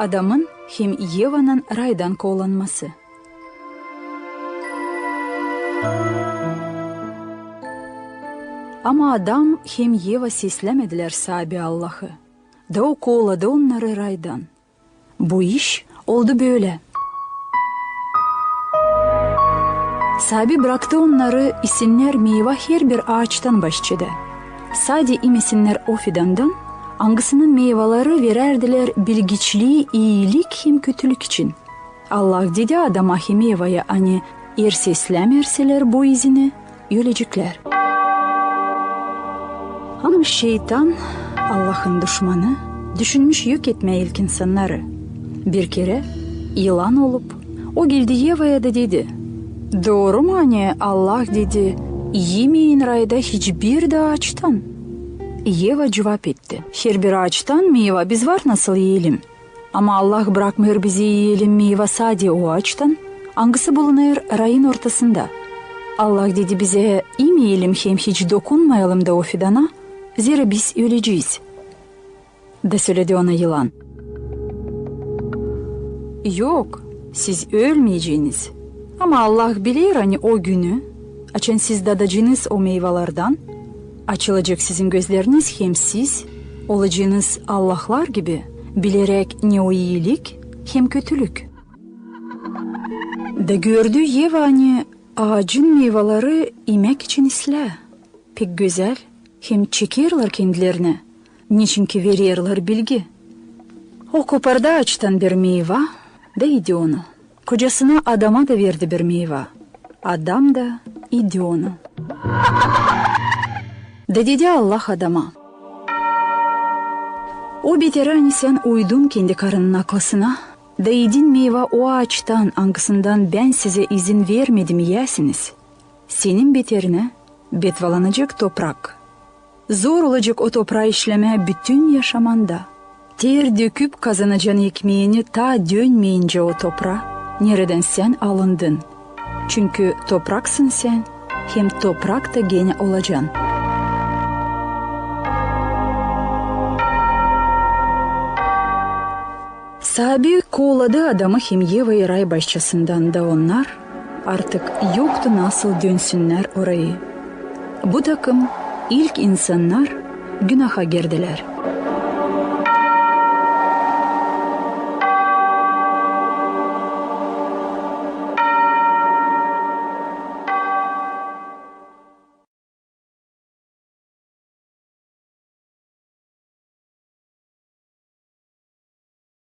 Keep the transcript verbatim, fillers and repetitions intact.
Adamın hem Evanın raydan koolanması. Ama Adam hem Eva seslämedilär Saabi Allahı, da O kooladı onnarı raydan. Bu iş oldu bölä. Saabi braktı onnarı isinnär meyva herbir aaçtan başçada. Sade imesinnär o fidandan, angısının meyvaları verärdilär bilgiçlii iilik hem kötülük için. Allah dedi Adama hem Evaya, ani eer seslämärselär bu izinä, öleceklär. Ama şeytan, Allahın duşmanı, düşünmüş yok etmää ilk insannarı. Bir kerä, yılan olup, o geldi Evaya da dedi: "Dooru mu, ani Allah dedi, imeyin rayda hiçbir dä aaçtan?" Eva cuvap etti: "Herbir aaçtan meyva biz var nasıl iyelim. Ama Allah brakmêêr bizi iyelim meyva sade o aaçtan, angısı bulunêr rayın ortasında. Allah dedi bizä: imeyelim hem hiç dokunmayalım da o fidana, zerä biz ölecez." Da söledi ona yılan: "Yok, siz ölmeyeceniz. Ama Allah biler, ani o günü, açan siz dadacınız o meyvalardan, açılacek sizin gözleriniz hem siz olacınız allahlar gibi, bileräk ne o iilik hem kötülük." Da gördü Eva, ani aacın meyvaları imäk için islää, pek gözäl hem çekerlär kendilerinä, neçinki vererlär bilgi. O kopardı aaçtan bir meyva da idi onu. Kocasına Adama da verdi bir meyva. Adam da idi onu. Da dedi Allah Adama: "O beterä, ani sän uydun kendi karının aklısına, da idin meyva o aaçtan, angısından Bän sizä izin vermedim iyäsiniz. Senin beterinä betvalanacek toprak. Zor olacek o topraa işlemää bütün yaşamanda. Ter döküp kazanacan ekmeeni, taa dönmeyincä o topraa, neredän sän alındın. Çünkü topraksın sän, hem toprak da genä olacan." Saabi kooladı Adamı hem Evayı ray başçasından, da onnar artık yoktu nasıl dönsünnär orayı. Bu takım ilk insannar günaha girdilär.